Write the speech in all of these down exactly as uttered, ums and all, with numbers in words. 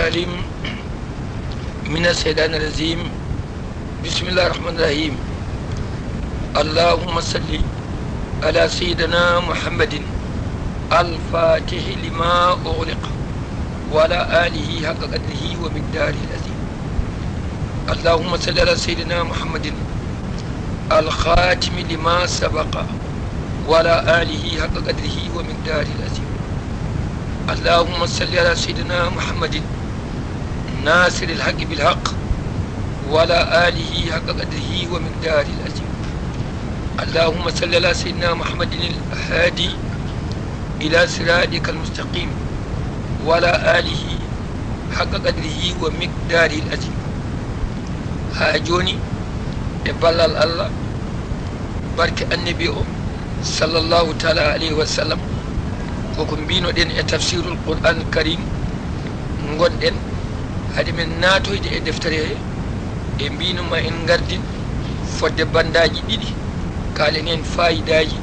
العليم من الشيطان الرجيم. بسم الله الرحمن الرحيم. اللهم صل على سيدنا محمد الفاتح لما أغلق وعلى آله حق قدره ومقداره العظيم. اللهم صل على سيدنا محمد الخاتم لما سبق وعلى آله حق قدره ومقداره العظيم. اللهم صل على سيدنا محمد ناصر الحق بالحق وعلى آله حق قدره ومقداره العظيم. اللهم صل على سيدنا محمد الهادي إلى صراطك المستقيم وعلى آله حق قدره ومقداره العظيم. Haa jooni, e ballal Allah, barke Annabi o, sallallahu taala alayhi wa sallam, koko mbinoɗen e tafsirul Qur'an Karim ngonɗen, hade men naatoyde e deftere he, e mbino ma en ngardin fodde bandaaji ɗiɗi, kaalen heen faayidaaji,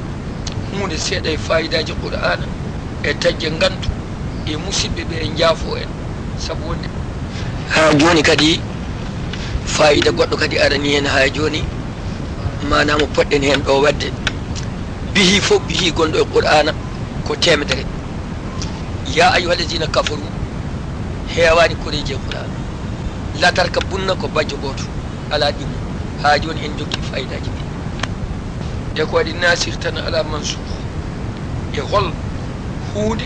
huunde seeɗa e faayidaaji Qur'aana, e taƴde ngantu e musidɓe ɓe, e njaafo en, sabu wonde haa jooni kadi faayida goɗɗo kadi arani heen haa jooni, maanaa mo poɗɗen heen ɗo waɗde. Bihi fof, bihi gonɗo e Qur'aana ko teemedere. Ya ayyuha alladina kafaru, heewaani koreeji e Qur'aana. La tarkabunna ko bajjo gooto, alaa ɗimmo. Haa jooni en jokki faayidaaji ɗi. E ko waɗi nasir tan alaa mansuur. E hol huunde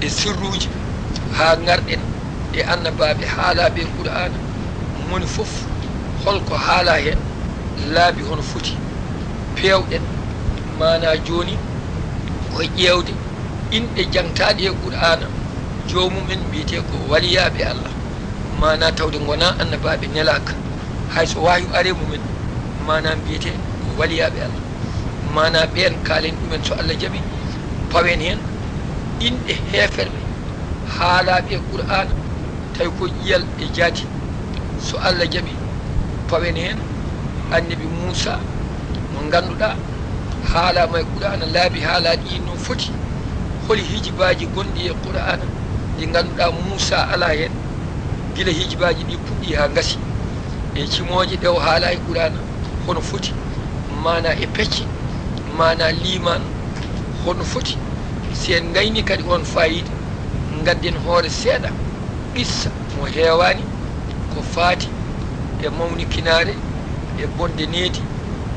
e sirruuji haa ngarɗen e annabaaɓe haalaaɓe e Qur'aana, moni fof hol ko haalaa heen, laabi hono foti? Peewɗen, maanaa jooni ko ƴeewde inɗe jangtaaɗe e Qur'aana, joomum en mbiyetee ko waliyaaɓe Allah, maanaa tawde ngonaa annabaaɓe nelaaka, hay so wahyu aree mum en, maanaa mbiyetee ko waliyaaɓe Allah, maanaa ɓeen kaalen ɗum en so Allah jaɓi, pawen heen inɗe heeferɓe haalaaɓe e Qur'aana, tawi ko ƴiyal e jaati. So Allah jaɓi, pawen heen Annabi Muusaa, mo ngannduɗaa haalaama e Qur'aana laabi haalaaɗi no foti. Holi hijibaaji gonɗi e Qur'aana ɗi ngannduɗaa Muusaa alaa heen, gila hijibaaji ɗi puɗɗi haa ngasi? E cimooje ɗe o haalaa e Qur'aana hono foti, maanaa e pecce, maanaa liimaan hono foti? Si en ngayni kadi oon faayiida, ngadden hoore seeɗa qissa mo heewaani ko faati e mawnikinaare, e bonde needi,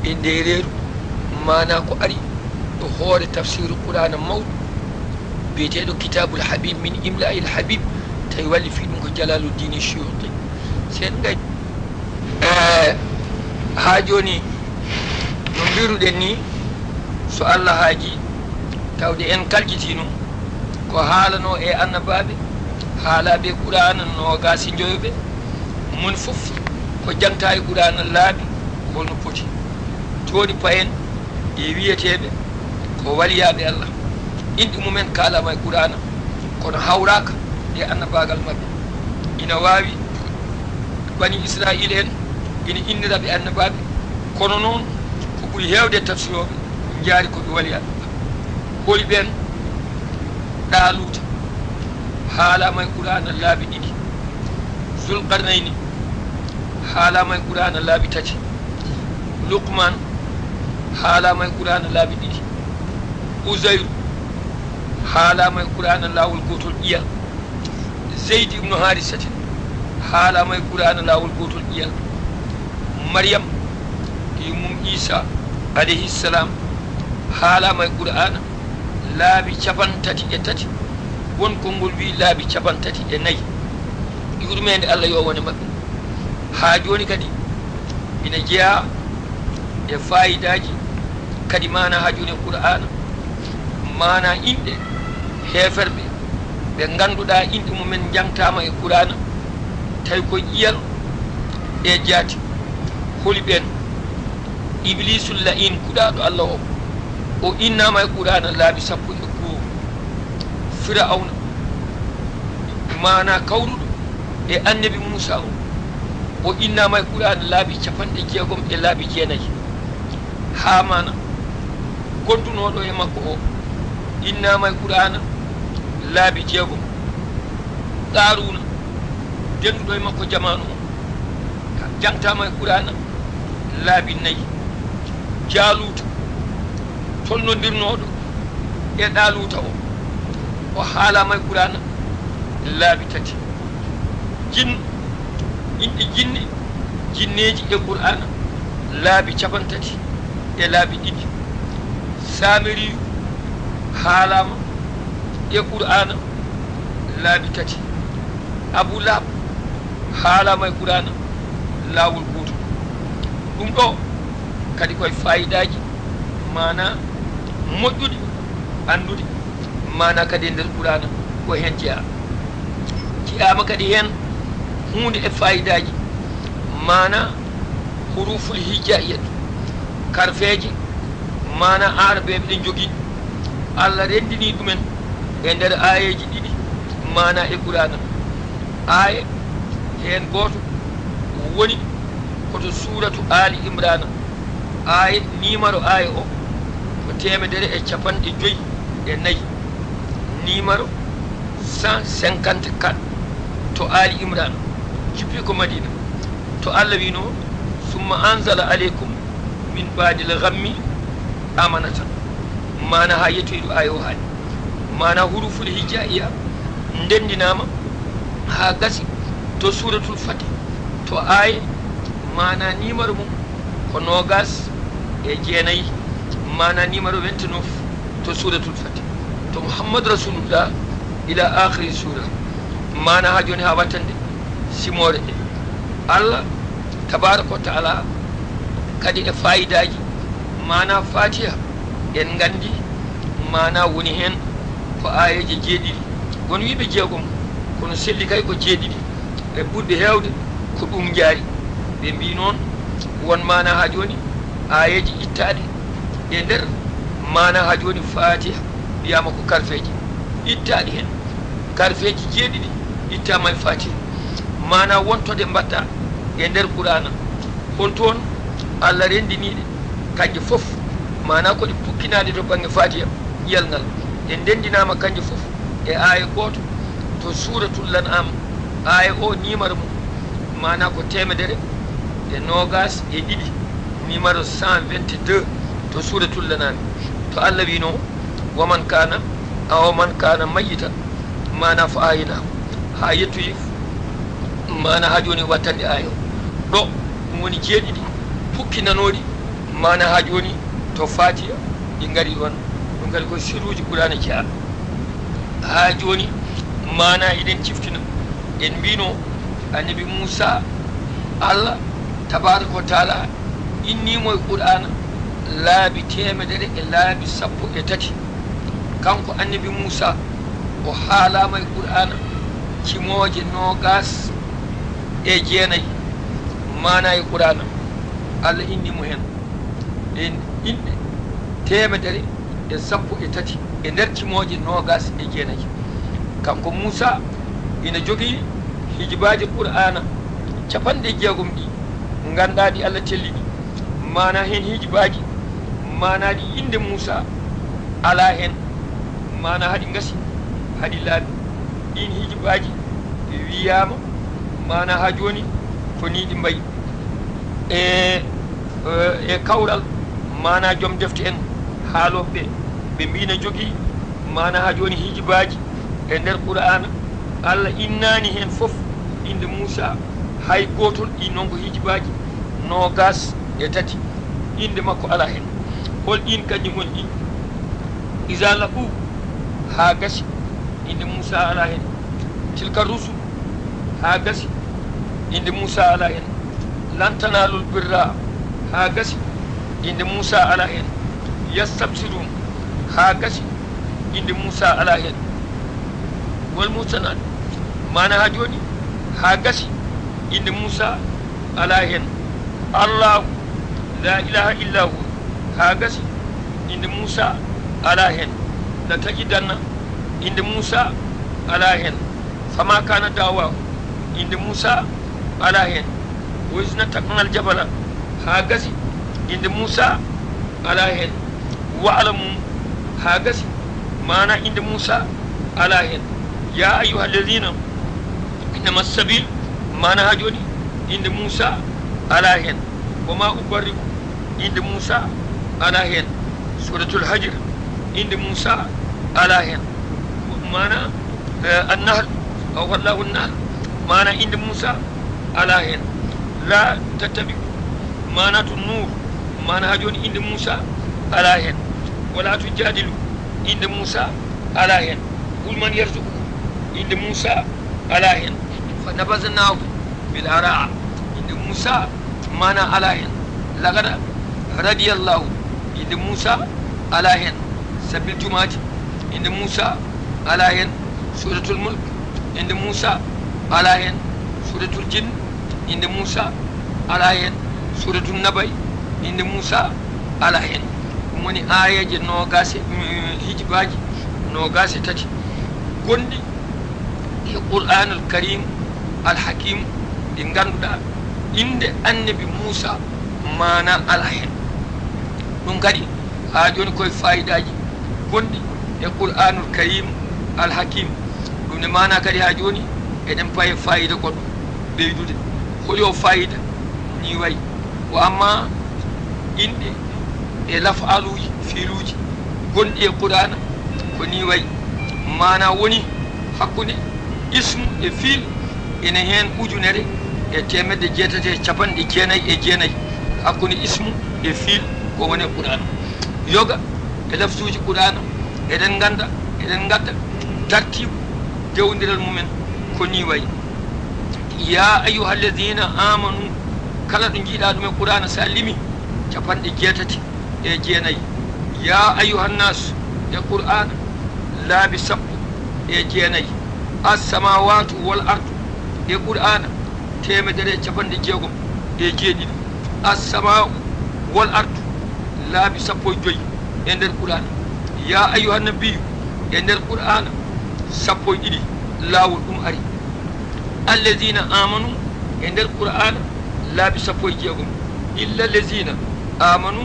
e ndeereeru, maanaa ko ari ɗo hoore tafsiru Qur'aana mawɗo biyeteeɗo Kitaabul Habib min Imla'il Habib, tawi wallifii ɗum ko Jalaaluddin Suyuuti. Si en ngayni, eh, haa jooni, no mbiruɗen ni, so Allah haaji, tawde en kaljitiino ko haalanoo e annabaaɓe, haalaaɓe Qur'aana noogaas e njoyo ɓe, moni fof ko jangtaa e Qur'aana laabi holno poti. Jooni payen e wiyeteeɓe ko waliyaaɓe Allah. Inɗe mum en kaalaama e Qur'aana, kono hawraaka e annabaagal maɓɓe. Ina waawi Bani Israa'iila en ina innira ɓe annabaaɓe, kono noon ko ɓuri heewde e tafsirooɓe njaari ko ɓe waliyaaɓe. Holi ɓeen? Ɗaaluuta haalaama e Qur'aana laabi ɗiɗi. Zulqarnayni haalaama e Qur'aana laabi tati. Luqmaan haalaama e Qur'aana laabi ɗiɗi. Uzayru haalaama e Qur'aana laawol gootol ƴiyal. Zeyd ibnu Haarisatin haalaama e Qur'aana laawol gootol ƴiyal. Maryam, yummum Iisaa, alayhi salaam, haalaama e Qur'aana laabi cappanɗe tati e tati, won konngol wiyi laabi cappanɗe tati e nayi. Yurmeende Allah yo won e maɓɓe. Haa jooni kadi ina jeyaa e faayidaaji kadi maanaa haa jooni e Qur'aana, maanaa inɗe heeferɓe ɓe ngannduɗaa inɗe mum en njangtaama e Qur'aana, tawi ko ƴiyal e jaati. Holi ɓeen? Ibliisul la'iin, kuɗaaɗo Allah o, o innaama e Qur'aana laabi sappo e goo. Fir'awna, maanaa kawruɗo e Annabi Muusaa o, o innaama e Qur'aana laabi cappanɗe jeegom e laabi jeenayi. Haamaana, gondunooɗo e makko o, innaama e Qur'aana laabi jeegom. Qaaruuna, Denduɗo e makko jamaanu o, ka jangtaama e Qur'aana laabi nayi. Jaaluuta, tolnondirnooɗo e Ɗaaluuta o, o haalaama e Qur'aana laabi tati. Jin, inɗe jinne, jinneeji e Qur'aana laabi capantati e laabi ɗiɗi. Saamiriyu haalaama e Qur'aana laabi tati. Abu Lahab haalaama e Qur'aana laawol gootol. Ɗum ɗo kadi koye faayidaaji, maanaa moƴƴuɗi anndude, maanaa kadi e nder Qur'aana ko heen jeyaa. Jeyaama kadi heen huunde e faayidaaji, maanaa huruful hijaiyyat, karfeeje, maanaa aarabeeɓe ɗe njogii. Allah renndinii ɗumen e nder aayeeji ɗiɗi, maanaa e Qur'aana. Aaye heen gooto woni ko to suuratu Aali Imraana. Aaye, niimaro aaye o ko teemedere e capanɗe joyi e nayi. Niimaro cent cinquante-quatre to Aali Imraana, jippii ko Madiina. To Allah wiino, "Summa anzala aleykum min baadil ghammi amanatan." Maanaa haa yettoyi ɗo aaye o haali. Maanaa huruful hijaiya ndenndinaama haa gasi to suuratul Fatih, to aaye, maanaa niimaro mum ko noogas e jeenayi, maanaa niimaro vingt-neuf to suuratul Fatih, to Muhammadu Rasulullah ila aakhiri suura. Maanaa haa jooni haa wattande simoore nde. Allah tabaaraka wa taala kadi e faayidaaji, maanaa Faatiha, en nganndi maanaa woni heen ko aayeeje jeeɗiɗi. Won wiiɓe jeegom, kono selli kay ko jeeɗiɗi. E ɓurɓe heewde ko ɗum njaari. Ɓe mbii noon, won maanaa haa jooni aayeeje ittaaɗe e nder maanaa haa jooni Faatiha wiyaama ko karfeeje ittaaɗe heen. Karfeeji jeeɗiɗi ittaama e Faatiha. Maanaa wontoɗe mbaɗɗa e nder Qur'aana. Hol toon Allah renndiniiɗe? Kanje fof, maanaa ko ɗe pukkinaaɗe to bannge Faatiha, ƴi'al ngal, ɗe ndenndinaama kanje fof e aaya gooto to Suuratul Lan'aam. Aaya o, niimaro mum, maanaa ko teemedere e noogaas e ɗiɗi, niimaro cent vingt-deux to Suuratul Lan'aam, to Allah wiino, "Wa man kaana, aw man kaana mayyitan," maanaa fa ahyaynahu, haa yettoyi, maanaa haa jooni wattande aaya o. Ɗo, ɗum woni jeeɗiɗi pukkinanooɗi, maanaa haa jooni to Faatiha ɗi ngari on. Ɗum kadi ko sirruuji Qur'aana jeyaa. Haa jooni, maanaa eɗen ciftina. En mbiino, Annabi Muusaa, Allah tabaaraka wa taala innii mo e Qur'aana laabi teemedere e laabi sappo e tati. Kanko Annabi Muusaa, o haalaama e Qur'aana cimooje noogaas e jeenayi. Maanaa e Qur'aana, Allah innii mo heen ɗeen inɗe teemedere e sappo e tati e nder cimooje noogaas e jeenayi. Kanko Muusaa ina jogii hijibaaji Qur'aana capanɗe jeegom ɗi nganndaa ɗi Allah tellini. Maanaa heen hijibaaji, maanaa ɗi innde Muusaa alaa heen, maanaa haɗi ngasi, haɗi laaɓi. Ɗiin hijibaaji wiyaama, maanaa haa jooni ko nii ɗi mbayi. E, e kawral, maanaa joom defte en haalooɓe ɓe, ɓe mbiina jogii, maanaa haa jooni hijibaaji e nder Qur'aana, Allah innaani heen fof innde Muusaa, hay gootol. Ɗi noon ko hijibaaji noogaas e tati, innde makko alaa heen. Hol ɗiin kanji ngoni ɗi? Iza laqu, haa gasi, innde Muusaa alaa heen. Tilka rusul, haa gasi, innde Muusaa alaa heen. Lan tanaalul birra, haa gasi, innde Muusaa alaa heen. Yastabsiruun, haa gasi, innde Muusaa alaa heen. Wal muhsanaat, maanaa haa jooni, haa gasi, innde Muusaa alaa heen. Allaahu, laa ilaaha illaa huwa, haa gasi, innde Muusaa alaa heen. La tajidanna, innde Muusaa alaa heen. Famaa kaana da'waahum, innde Muusaa alaa heen. Wa iz nattaqnal jabala, haa gasi, innde Muusaa alaa heen. Wa'lamu, haa gasi, maanaa innde Muusaa alaa heen. Yaa ayyuhal laziina, innama sabiil, Maana haa jooni, innde Muusa alaa heen. Wa maa ubarri'u, innde Muusa alaa heen. Suuratul Hajr, innde Muusa alaa heen. Maana, eh, An-Nahl, aw Allahu An-Nahl, maana innde Muusa alaa heen. Laa tattabi'u, maana to Nuur, maana haa jooni innde Muusa alaa heen. Wa laa tujaadilu, innde Muusa alaa heen. Qul man yarzuqukum, innde Muusa alaa heen. Fa nabaznaahu bil araa, innde Muusa maana alaa heen. Laqad radiyallaahu, innde Muusa alaa heen. Sabbil jumaati, innde Muusa alaa heen. Suuratul Mulk, innde Muusa alaa heen. Suuratul Jinn, innde Muusa alaa heen. Suuratul Nabay, innde Muusa alaa heen. Ɗum woni aayeeje noogaas e, mm, hijibaaji noogaas e tati gonɗi e Qur'aanul Kariim Al Hakiim, ɗi ngannduɗaa innde Annabi Muusa maana alaa heen. Ɗum kadi haa jooni koye faayidaaji gonɗi e Qur'aanul Kariim Al Hakiim. Ɗum ne maana kadi haa jooni eɗen paye faayida goɗɗo ɓeydude. Holi o faayida? Ni wayi. Wa amma inɗe e laf'aluuji, fiiluuji gonɗi e Qur'aana ko ni wayi. Maana woni hakkunde ismu e fiil ene heen ujunere e teemedde jeetati e capanɗe jeenayi e jeenayi. Hakkunde ismu e fiil ko woni e Qur'aana. Yoga e lafzuuji Qur'aana eɗen ngannda, eɗen ngadda tartiibu dewondiral mumen ko ni wayi. Yaa ayyuhalladiina aamanu, kala ɗo njiiɗaa ɗum e Qur'aana, so a limi capanɗe jeetati e jeenayi. Yaa ayyuhannaasu e Qur'aana laabi sappo e jeenayi. Assamawaatu wal ardu e Qur'aana teemedere e capanɗe jeegom e jeeɗiɗi. Assamaa'u wal ardu laabi sappo e joyi e nder Qur'aana. Yaa ayyuhannabiyyu e nder Qur'aana sappo e ɗiɗi laawol ɗum ari. Alladiina aamanu e nder Qur'aana laabi sappo e jeegom. Illa alladiina aamanu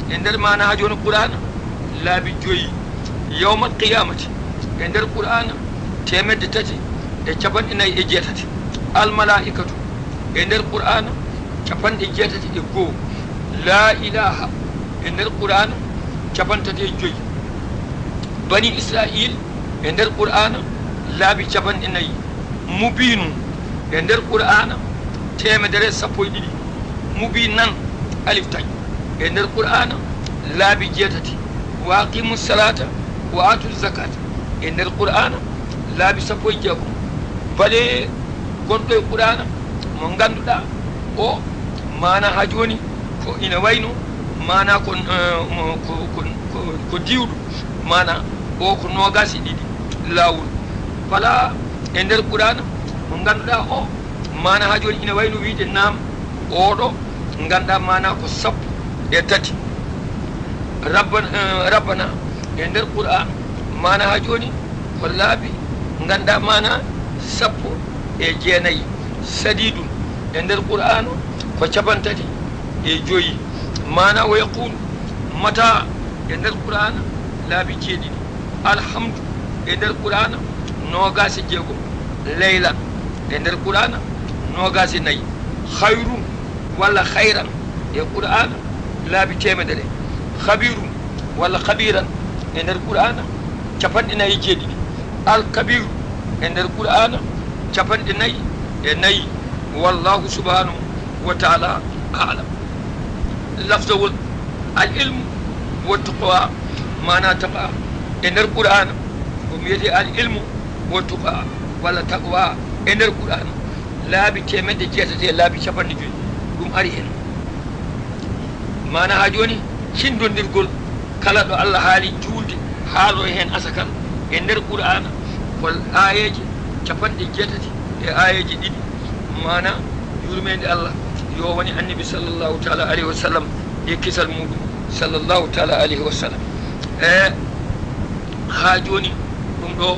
e nder maana haa jooni Qur'aana laabi joyi. Yawmal qiyaamati e nder Qur'aana teemedde tati e capanɗe nayi e jeetati. Al malaa'ikatu e nder Qur'aana capanɗe jeetati e goo. Laa ilaaha e nder Qur'aana capantati e joyi. Bani Israa'iil e nder Qur'aana laabi capanɗe nayi. Mubiinu e nder Qur'aana teemedere sappo e ɗiɗi. Mubiinan, alif taƴ, e nder Qur'aana laabi jeetati. Wa aqiimu salaata wa aatu zakaata e nder Qur'aana laabi sappo e jeegom. Bale gonɗo e Qur'aana mo ngannduɗaa o maana haa jooni ko ina wayno maana ko, eh, mo, ko, ko, ko, ko diwɗo maana o ko noogaas e ɗiɗi laawol. Bala e nder Qur'aana mo ngannduɗaa o maana haa jooni ina wayno wiide naam, oɗo ngannduɗaa maana ko sappo e tati. Rabbana, eh, rabbana e nder Qur'aana maana haa jooni ko laabi ngannduɗaa maana sappo e jeenayi. Sadiidun e nder Qur'aana ko capantati e joyi. Maana wa yaquulu mata e nder Qur'aana laabi jeeɗiɗi. Alhamdu e nder Qur'aana noogaas e jeegom. Laylan e nder Qur'aana noogaas e nayi. Hayrun walla hayran e Qur'aana laabi teemedere. Habiirun walla habiiran e nder Qur'aana capanɗe nayi e jeeɗiɗi. Al Kabiiru e nder Qur'aana capanɗe nayi e nayi. Wallaahu subhaanahu wa ta'aalaa a'lam. Lafzawol al ilmu wa taqwa, maana taqwa e nder Qur'aana ko wiyetee al ilmu wa taqwa walla taqwa e nder Qur'aana laabi teemedde jeetati e laabi capanɗe joyi ɗum ari heen. Maana haa jooni cindondirgol kala ɗo Allah haali juulde, haalo heen asakal e nder Qur'aana ko aayeeje capanɗe jeetati e aayeeje ɗiɗi. Maana yurmeende Allah yo woni Annabi sallallahu ta'aalaa alayhi wa sallam e kisal muuɗum sallallahu ta'aalaa alayhi wa sallam. E haa jooni ɗum ɗo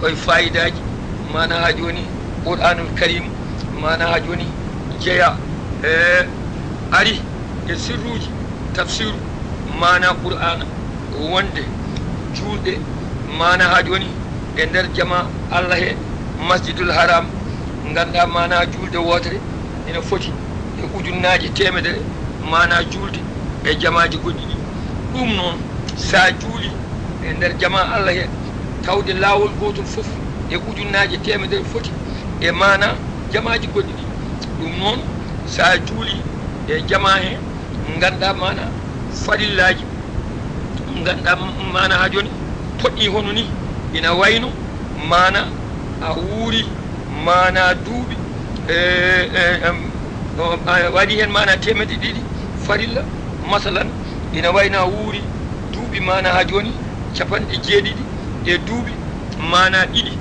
koye faayidaaji maana haa jooni Qur'aanul Kariim maana haa jooni jeyaa e ari e sirruuji tafsiiru maana Qur'aana wonde juulɗe maana haa jooni e nder jama Allah he Masjidul Haram Nganndaa maanaa juulde wootere ina foti e ujunnaaje teemedere maanaa juulde e jamaaji goɗɗi ɗi. Ɗum noon, so a juulii e nder jamaa Allah he, tawde laawol gootol fof e ujunnaaje teemedere foti e maanaa jamaaji goɗɗi ɗi. Ɗum noon, so a juulii e jamaa he, nganndaa maanaa farillaaji, nganndaa maanaa haa jooni poɗɗii hono nii, ina wayno maanaa a wuuri maanaa duuɓi, e, e, em, o, a waɗi heen maanaa teemedde ɗiɗi farilla, masalan, ina wayno a wuuri duuɓi maanaa haa jooni capanɗe jeeɗiɗi e duuɓi maanaa ɗiɗi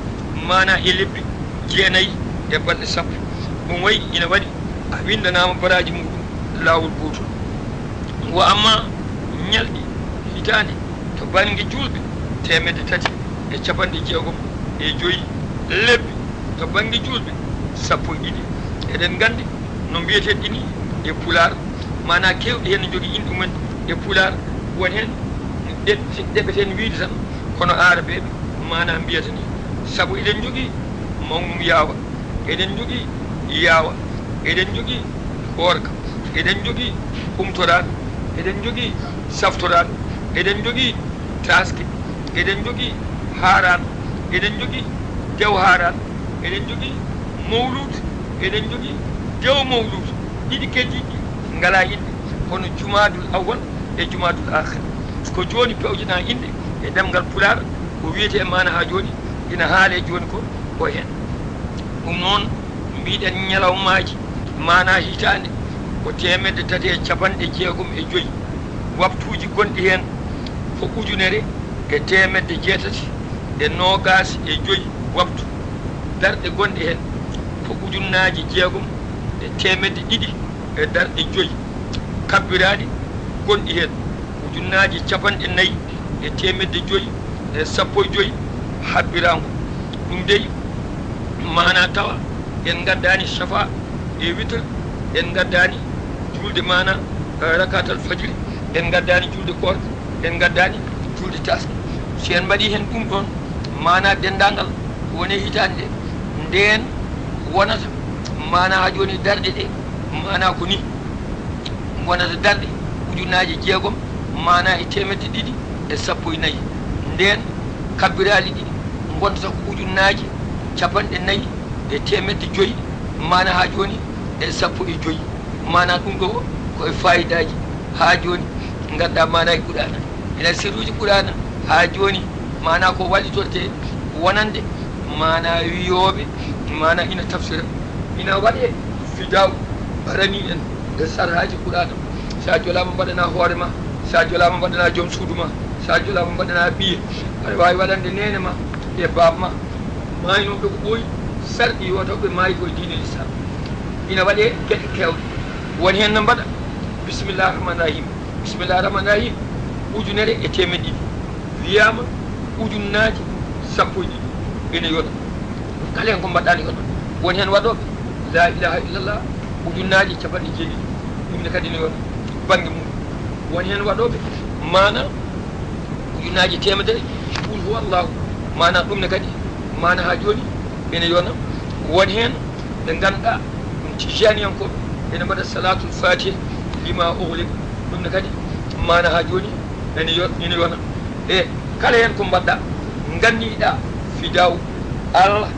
maanaa e lebbi jeenayi e balɗe sappo. Ɗum wayi ina waɗi a winndanaama baraaji muɗum laawol gootol. Wa amma ñalɗi hitaande to bannge juulɓe teemedde tati e capanɗe jeegom e joyi lebbi, to bannge juulɓe sappo e ɗiɗi. Eɗen nganndi no mbiyeten ɗi ni e Pulaar, maanaa keewɗi heen no njogii inɗe mumen e Pulaar, won heen ɗe-, ɗeɓeten wiyde tan, kono Aarabeeɓe maanaa mbiyata ni. Sabu eɗen njogii mawnum yaawa, eɗen njogii yaawa, eɗen njogii koorka, eɗen njogii humtoraaɗo, eɗen njogii saftoraaɗo, eɗen njogii taaske, eɗen njogii haaraan, eɗen njogii dew haaraan, eɗen njogii mawluud, eɗen njogii dew mawluud. Ɗiɗi keddiiɗi ɗi ngalaa inɗe, kono Jumaadul Awwal e Jumaadul Aakhir. Ko jooni pewjanaa inɗe e ɗemngal Pulaar, ko wiyetee maanaa haa jooni ina haalee jooni ko, ko heen. Ɗum noon, mbiɗen ñalawmaaji maanaa hitaande ko teemedde tati e capanɗe jeegom e joyi, waktuuji gonɗi heen ko ujunere e teemedde jeetati e noogaas e joyi waktu, darɗe gonɗe heen ko ujunnaaji jeegom e teemedde ɗiɗi e darɗe joyi, kabbiraaɗi gonɗi heen ujunnaaji capanɗe nayi e teemedde joyi e sappo e joyi habbiraango. Ɗum dey, maanaa tawa en ngaddaani safa e witir, en ngaddaani juulde maanaa, eh, rakatal fajiri, en ngaddaani juulde koorka, en ngaddaani juulde taaske. Si en mbaɗii heen ɗum ɗoon, maanaa denndaangal woni hitaande nde, ndeen wonata maanaa haa jooni darɗe ɗe, maanaa ko ni. Ngonata darɗe ujunnaaje jeegom maanaa e teemedde ɗiɗi e sappo e nayi. Ndeen kabbiraali ɗi ngontata ko ujunnaaje capanɗe nayi e teemedde joyi maanaa haa jooni e sappo e joyi. Maanaa ɗum ɗo ko e faayidaaji haa jooni ngannduɗaa maanaa e Qur'aana. Ina sirruuji Qur'aana haa jooni maanaa ko wallitortee wonande maanaa wiyooɓe maanaa ina tafsira. Ina waɗee fidaaw aranii en e sarhaaji Qur'aana. So a jolaama mbaɗanaa hoore ma, so a jolaama mbaɗanaa joom suudu ma, so a jolaama mbaɗanaa ɓiye, aɗa waawi waɗande neene ma e baaba ma. Maaynooɓe ko ɓooyi sarɗi yo taw ɓe maayi ko e diine Lislaam. Ina waɗee geɗe keewɗe. Won heen no mbaɗa bismillaahi rahmaani rahiim. Bismillaahi rahmaani rahiim. Ujunere e teemedde ɗiɗi. Wiyaama ujunnaaji sappo e ɗiɗi ene yona. Kala heen ko mbaɗɗaa ne yona. Won heen waɗooɓe laa ilaaha illallah ujunnaaji capanɗe jeeɗiɗi, ɗum ne kadi ne yona bannge mum. Won heen waɗooɓe maanaa ujunnaaji teemedere qul huwa Allahu, maanaa ɗum ne kadi maanaa haa jooni ene yona. Won heen ɓe ngannduɗaa ɗum tijaaniyankooɓe ene mbaɗa salaatul faatiha lima ughliq, ɗum ne kadi maanaa haa jooni ene yo-, ene yona. E kala heen ko mbaɗɗaa, nganniɗaa fidaawu Allah,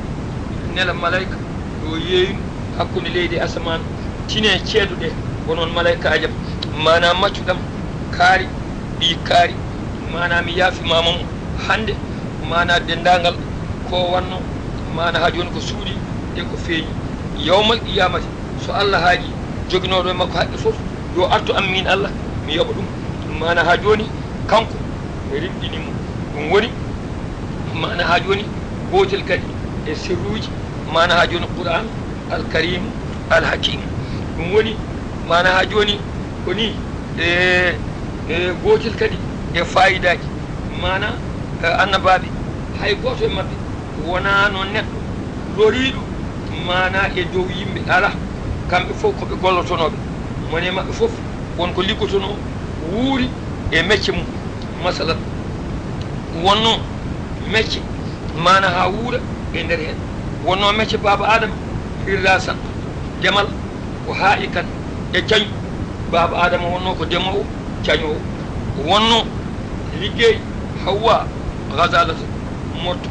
nela malayka yo yeeynu hakkunde leydi e asamaan, tine ceedo ɗe, ko noon malaykaaji am, maanaa maccuɗam kaari, ɓii kaari, maanaa mi yaafimaama mo hannde, maanaa denndaangal ko wannoo, maanaa haa jooni ko suuɗii e ko feeñi. Yawmal qiyaamati, so Allah haajii, joginooɗo e makko haqqe fof, yo artu am miin Allah, mi yoɓa ɗum. Maanaa haa jooni, kanko rimɗini mo. Ɗum woni, maanaa haa jooni, gootel kadi e sirruuji, maanaa haa jooni, Qur'aan Al Kariim Al Hakiim. Ɗum woni, maanaa haa jooni, ko nii, e, e gootel kadi e faayidaaji, maanaa, e, annabaaɓe, hay gooto e maɓɓe wonaano neɗɗo loriiɗo, maanaa e dow yimɓe alaa. Kamɓe fof ko ɓe gollotonooɓe. Mone maɓɓe fof won ko liggotonoo, wuuri e mecce mum. Masalan, wonnoo mecce maanaa haa wuura e nder heen. Wonnoo mecce baaba Aadama Firrasan, demal, ko haa'ikan, e cañu. Baaba Aadama wonnoo ko demoowo, cañoowo. Wonnoo liggey Hawwa, Gazalata, morto.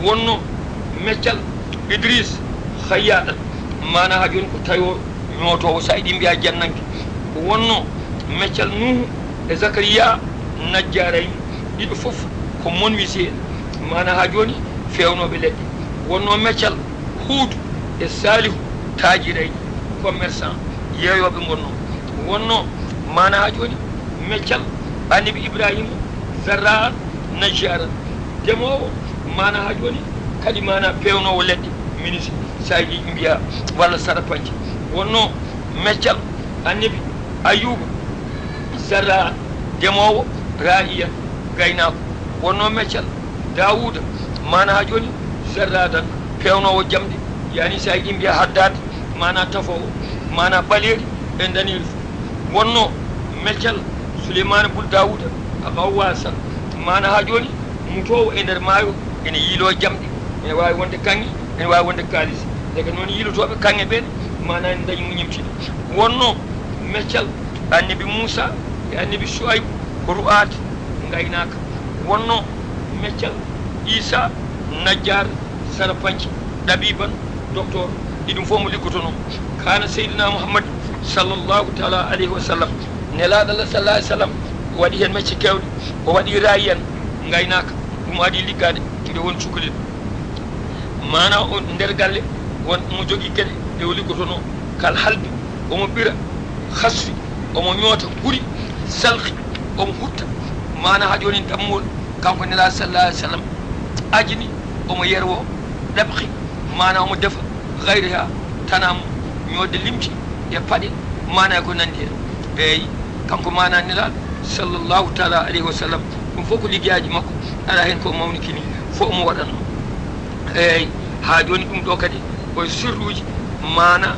Wonnoo meccal Idris, Khayyaɗan, maanaa haa jooni ko tayoowo, ñootoowo, so a yiɗi mbiyaa jannanke. Wonnoo meccal Nuuhu e Zakariya, najjaarayni, ɗiɗo fof ko menuisier en, maanaa haa jooni feewnooɓe leɗɗe. Wonnoo meccal Huudu e Saalihu, taajirayni, commerçant, yeeyooɓe ngonnoo. Wonnoo maanaa haa jooni meccal Annabi Ibraahiima, zarra'an, najjaaran, demoowo, maanaa haa jooni kadi maanaa peewnoowo leɗɗe, ministre, so a yiɗi mbiyaa, walla sarapance. Wonnoo meccal Annabi Ayyuuba, zarra'an, demoowo, raa'iyan, gaynaako. Wonnoo meccal Daawuuda, maanaa haa jooni, zarra'an, peewnoowo jamɗe, yaani so a yiɗi mbiyaa haddaade, maanaa tafoowo, maanaa ɓaleeri e ndaneeri fof. Wonnoo meccal Suleymaana bun Daawuuda, Gawwasan, maanaa haa jooni, mutoowo e nder maayo, ene yiiloo jamɗe, ene waawi wonde kaŋŋe, ene waawi wonde kaalis. Ndeke noon yiilotooɓe kaŋŋe ɓeen, maanaa ene ndañi muññimtiiɗo. Wonnoo meccal Annabi Muusaa e Annabi Su'aybu, ko ru'aat, ngaynaaka. Wonnoo meccal Iisaa, najjaar, sarapance, ɗabiiban, doktoor, ɗi ɗum fof mo liggotonoo. Kaana Seydinaa Muhammad, sallallahu taala alayhi wa sallam, Nelaaɗo Allah, sallallahu alayhi wa sallam, waɗi heen mecce keewɗe. O waɗi raa'iyan, ngaynaaka, ɗum o adii liggaade nde won cukalel. Maanaa o nder galle, won mo jogii geɗe ɗe o liggotonoo, kal halbi, omo ɓira, khasfi, omo ñoota, huri, salkhi, omo hutta. Maanaa haa jooni dammuwol, kanko Nelaaɗo, sallallahu alayhi wa sallam, ajini, omo yerwo, ɗabkhi, maanaa omo defa, gayriha, tanaa mo, ñoodde limce e paɗe, maanaa ko nanndi heen. Eey, kanko maanaa Nelaaɗo, sallallahu taala alayhi wa sallam, ɗum fof ko liggeyaaji makko, alaa heen ko o mawnikini, fof omo waɗatnoo. Eey, haa jooni ɗum ɗo kadi ko e sirruuji, maanaa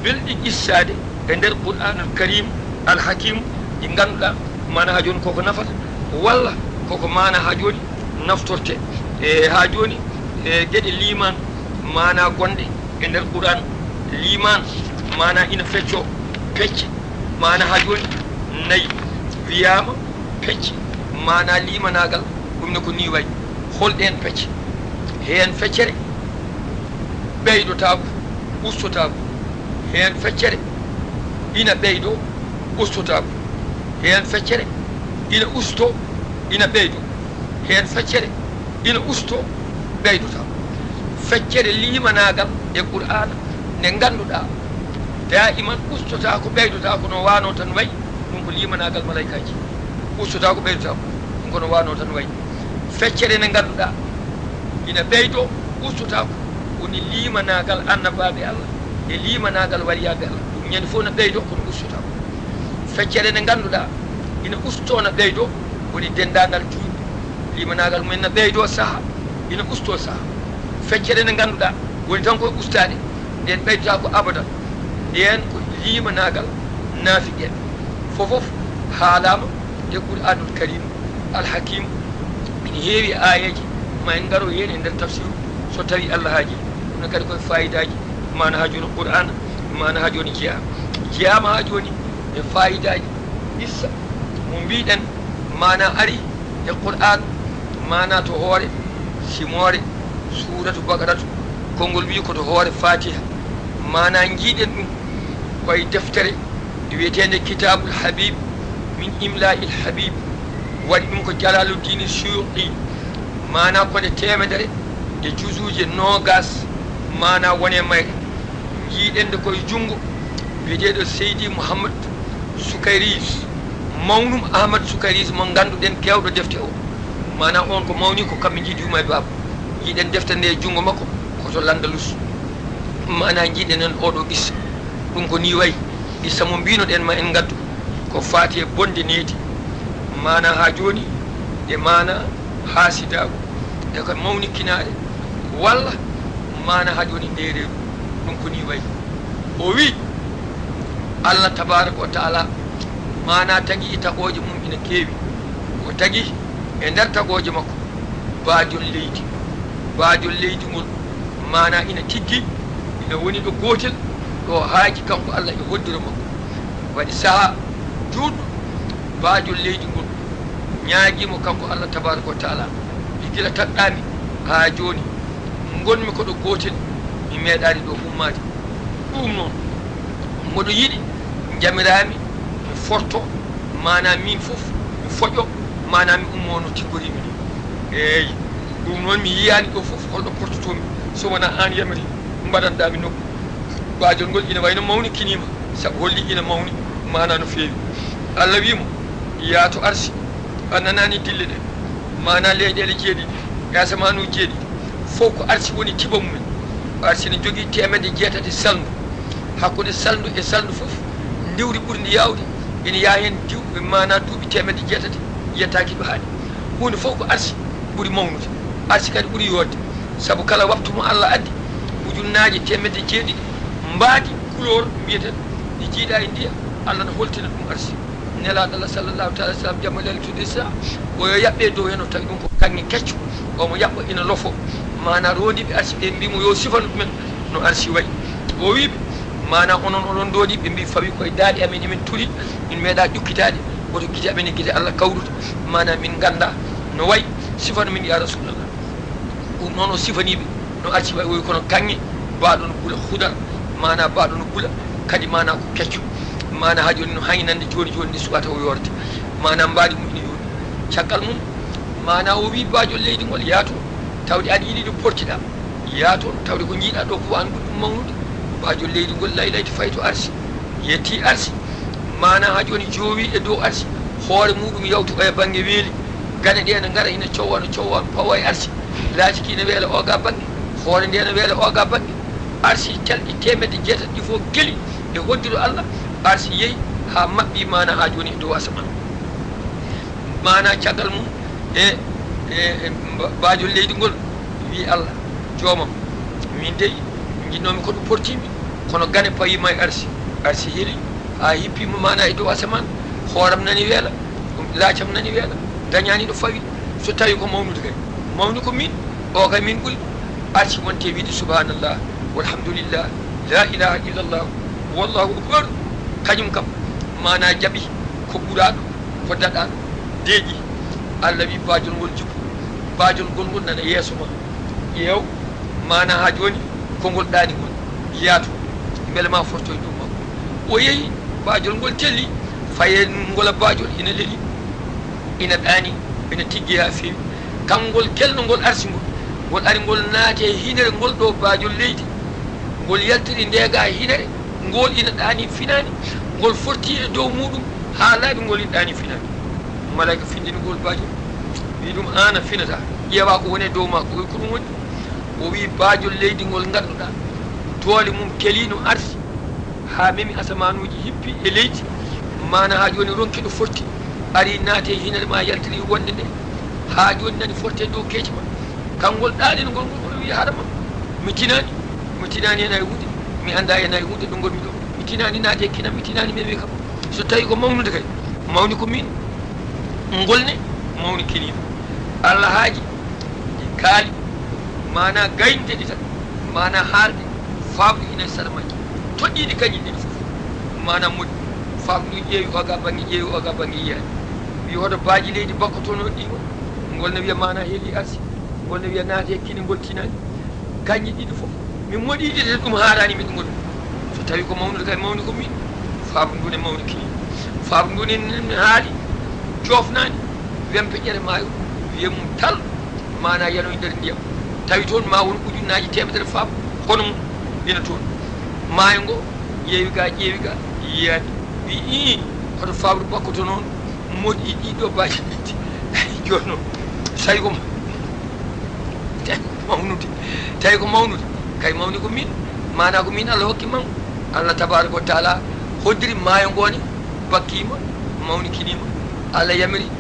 belɗi qissaade e nder Qur'aanul Kariim Al Hakiim, ɗi ngannduɗaa maanaa haa jooni koko nafata, walla koko maanaa haa jooni naftortee. E haa jooni, e geɗe liimaan maanaa gonɗe e nder Qur'aan, liimaan maanaa ina feccoo pecce, maanaa haa jooni nayi wiyaama pecce, maanaa liimanaagal, ɗum ne ko nii wayi. Hol ɗeen pecce? Heen feccere ɓeydotaako, ustotaako. Heen feccere ina ɓeydoo, ustotaako. Heen feccere ina ustoo, ina ɓeydoo. Heen feccere ina ustoo, ɓeydotaako. Feccere liimanaagal e Qur'aana nde ngannduɗaa daa'iman ustotaako, ɓeydotaako no waanoo tan wayi, ɗum ko liimanaagal malaykaaji. Ustotaako, ɓeydotaako, ɗum ko no waanoo tan wayi. Feccere nde ngannduɗaa ina ɓeydoo, ustotaako, woni liimanaagal annabaaɓe Allah e liimanaagal waliyaaɓe Allah. Ɗum ñande fof no ɓeydoo, kono ustotaako. Feccere nde ngannduɗaa ina ustoo, no ɓeydoo, woni denndaangal juulɓe. Liimanaagal mumen no ɓeydoo saha, ina ustoo saha. Feccere nde ngannduɗaa woni tan koye ustaade, nden ɓeydotaako abadan. Nden ko liimanaagal naafiqeeɓe. Fofof haalaama e Qur'aanul Kariim Al Hakiim. Ina heewi aayeeje, ma en ngaro heen e nder tafsiru, so tawii Allah haajii. Ɗum ne kadi koye faayidaaji, maanaa haa jooni Qur'aana, maanaa haa jooni jeyaa. Jeyaama haa jooni e faayidaaji, qissa mo mbiiɗen, maanaa ari e Qur'aan, maanaa to hoore simoore Suuratu Baqaratu, konngol wiyi ko to hoore Faatiha. Maanaa njiiɗen ɗum koye deftere wiyeteende Kitaabul Habiib min Imlaa'il Habiib, waɗi ɗum ko Jalaaluddin Suyuuti, maanaa ko nde teemedere e juzuuje noogaas, maanaa woni e mayre. Njiiɗen nde koye junngo biyeteeɗo Seydi Mouhammad Sukayriis, mawnum Ahmad Sukayriis mo ngannduɗen keewɗo defte o. Maanaa oon ko mawni ko kamɓe njiidi yumma e baaba. Njiiɗen defte nde e junngo makko ko to Landalus. Maanaa njiiɗen en oɗo qissa. Ɗum ko nii wayi, qissa mo mbiinoɗen ma en ngaddu ko faati e bonde needi. Maanaa haa jooni e maanaa haasidaagu e ko mawnikinaare walla maanaa haa jooni ndeereeru. Ɗum ko nii wayi. O wiyi, Allah tabaaraka wa taala maanaa tagi tagooje mum ina keewi. O tagi e nder tagooje makko baajol leydi. Baajol leydi ngol maanaa ina tiggi, Ina woni ɗo gootel, ɗo haaji kanko Allah e hoddiro makko. Waɗi sahaa juutɗo, baajol leydi ngol ñaagii mo kanko Allah tabaaraka wa taala, wi gila taɗɗaami haa jooni, ngonmi ko ɗo gootel, mi meeɗaani ɗo ummaade. Ɗum noon, mboɗo yiɗi njamiraami mi forto, maanaa miin fof mi foƴo, maanaa mi ummoo no tiggoriimi ni. Eey, ɗum noon mi yiyaani ɗo fof holɗo portotoomi, so wonaa aan yamiri mbaɗanɗaa mi nokku. Baajol ngol ina wayno mawnikiniima, sabu holli ina mawni, maanaa no feewi. Allah wii mo, "Yaa to arsi, a nanaani dille ɗe, maanaa leyɗeele jeeɗiɗi, e asamaanu jeeɗiɗi, fof ko arsi woni tiba mumen." Arsi ne jogii teemedde jeetati salndu. Hakkunde salndu e salndu fof, ndiwri ɓurndi yaawde ina yaha heen diw, maanaa duuɓi teemedde jeetati yettaaki ɗo haaɗi. Huunde fof ko arsi ɓuri mawnude, arsi kadi ɓuri yooɗde, sabu kala waktu mo Allah addi, ujunnaaje teemedde jeeɗiɗi mbaadi couleur mbiyeten ɗi jiidaa e ndiyam, Allah no holtina ɗum arsi. Nelaaɗo Allah sallallahu taala sallam, jamma leylatul isra, o yo yaɓɓe dow heen, o tawi ɗum ko kaŋŋe kecco, omo yaɓɓa ina lofo. Maanaa roondiiɓe arsi ɓe mbii mo yo sifanu ɗumen no arsi wayi. O wii ɓe, maanaa onon oɗon ndoondi, ɓe mbii fawi koye daaɗe amen, emin tuli, min meeɗaa ƴukkitaade, woto gite amen e gite Allah kawrude, maanaa min nganndaa no wayi, sifanu min ya Rasulallah. Ɗum noon o sifanii ɓe no arsi wayi, o wii kono kaŋŋe, baaɗo no gula hudar, maanaa baaɗo no gula, kadi maanaa ko kecco, maanaa haa jooni no haynande jooni jooni nde subaka tawa yoorete, maanaa mbaadi mum ina yooɗi. Caggal mum, maanaa o wii baajol leydi ngol, "Yaa to, tawde aɗa yiɗi ɗo portiɗaa, yaa to, tawde ko njiiɗaa ɗo ko waani ɓuri ɗum mawnude." Baajol leydi ngol laylayti fayi to arsi, yetti arsi, maanaa haa jooni joowi e dow arsi, hoore muɗum yawti oya bannge weeli, gane ɗe ne ngara ina cowwa, no cowwa, pawa e arsi, laaciki ina weela oga bannge, hoore nde ne weela oga bannge, arsi calɗi teemedde jeetati ɗi fof geli e hoddiro Allah, arsi yehi haa maɓɓi maanaa haa jooni e dow asamaan. Maanaa caggal mum e, e, e mba-, baajol leydi ngol wii Allah, "Joomam, min dey njiɗnoomi ko ɗo portiimi, kono gane pawiima e arsi." Arsi heli haa hippiima maanaa e dow asamaan, hooram nani weela, laacam nani weela, dañaani ɗo fawi. So tawi ko mawnude kay, mawni ko min, o kay min ɓuri ɗum. Arsi wonte wiide, "Subhanallah, walhamdulillah, la ilaha illallah, wallahu akbar." Kañum kam, maanaa jaɓi ko ɓuraaɗo, ko daɗaaɗo, deeƴi. Allah wi baajol ngol jippu, baajol ngol ngol nana yeeso ma. Ƴeew, maanaa haa jooni ko ngol ɗaani ngol, yaa to, mbele ma fortoy dow makko. O yehi, baajol ngol telli, faye ngola baajol ina leli, ina ɗaani, ina tiggi haa feewi. Kanngol kelno ngol arsi ngol, ngol ari ngol naati e hinere ngol ɗo baajol leydi. Ngol yaltiri ndeega e hinere, ngol ina ɗaani finaani, ngol forti e dow muɗum haa laaɓi, ngol ina ɗaani finaani. Malaika findini ngol baajol, wi ɗum, "Aan a finata, ƴeewa ko woni e dow ma ko, ko ɗum woni?" O wi, "Baajol leydi ngol ngannduɗaa, doole mum keliino arsi, haa memi asamaanuuji hippi e leydi, maanaa haa jooni ronki ɗo forti, ari naati e hinere ma, yaltiri wonde nde, haa jooni nani forte dow keeci ma. Kanngol ɗaanino ngol ngol, ngol wi, 'Haɗa ma, mi tinaani, mi tinaani heen hay huunde, mi anndaa heen hay huunde ɗo ngonmi ɗo. Mi tinaani naati e kinam, mi tinaani memi kam. So tawi ko mawnude kay, mawni ko min, ngol ne mawni kiniima.'" Allah haaji ɗi kaali, maanaa gaynde ɗi tan, maanaa haalde, faamɗi ina e sara majji. Toɗɗiiɗi kañƴi ɗiɗi fof, maanaa moƴƴi. Faamɗi ɗum ƴeewi oga bannge, ƴeewi oga bannge, yiyaani. Wi, "Hoto baaji leydi bakkotonooɗi ɗi ngol?" Ngol ne wiya, "Maanaa heeli arsi." Ngol ne wiya, "Naati e kine, ngol tinaani." Kañƴi ɗiɗi fof, mi moɗi ɗiɗi, ɗum haaraani mi ɗum. So tawi ko mawnude kay, mawni ko min. Faabu ndu ne mawni kini. Faabu ndu ne, ne haali, joofnaani, wempe ƴere maayo, wiye mum tal, maanaa yanoy nder ndiyam. Tawi toon ma won ujunnaaji teemedere faabu, hono mum ina toon. Maayo ngo, ƴeewi ga, ƴeewi ga, yiyaani. Wi, "Ii, hoto faabu bakkoto noon?" Moƴƴi ɗiɗo baaji ɗiɗi. Jooni noon, tawi ko ma-, tawi ko mawnude, tawi ko mawnude, kay mawni ko min, maanaa ko min Allah hokki mangu. Allah tabaaraka wa taala hoddiri maayo ngo ne, bakkiima, mawnikiniima. Allah yamiri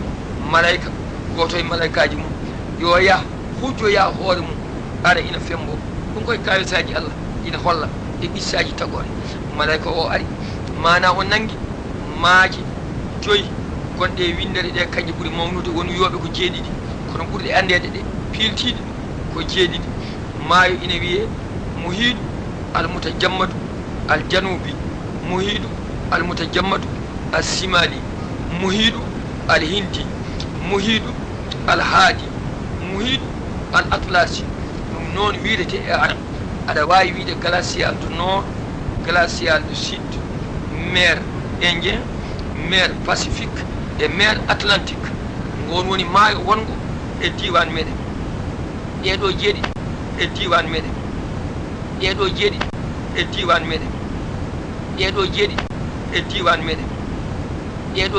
malaika, gooto e malaikaaji mum, yo yah hujjoya hoore mum, ara ina fembo. Ɗum koye kaawisaaji Allah, ina holla e qissaaji tagoore. Malaika o ari, maanaa o nangi maaje joyi gonɗe e winndere ɗe, kañƴe ɓuri mawnude, won wiyooɓe ko jeeɗiɗi, kono ɓurɗe anndeede ɗe, piiltiiɗe, ko jeeɗiɗi. Maayo ina wiyee Muhiiɗu, Al mutajammadu al janubi, muhiidu al mutajammadu al simali, muhiidu al hindi, muhiidu al haadi, muhiidu al atlasi. Ɗum noon wiidete e arab. Aɗa waawi wiide glacial du nord, glacial du sud, mer indien, mer pacifique e mer atlantique. Ngoon woni maayo wonngo e diiwaan meɗen. Ɗeeɗo jeeɗiɗi e diiwaan meɗen. Ɗeeɗo jeeɗiɗi e diiwaan meɗen. Ɗeeɗo jeeɗiɗi e diiwaan meɗen. Ɗeeɗo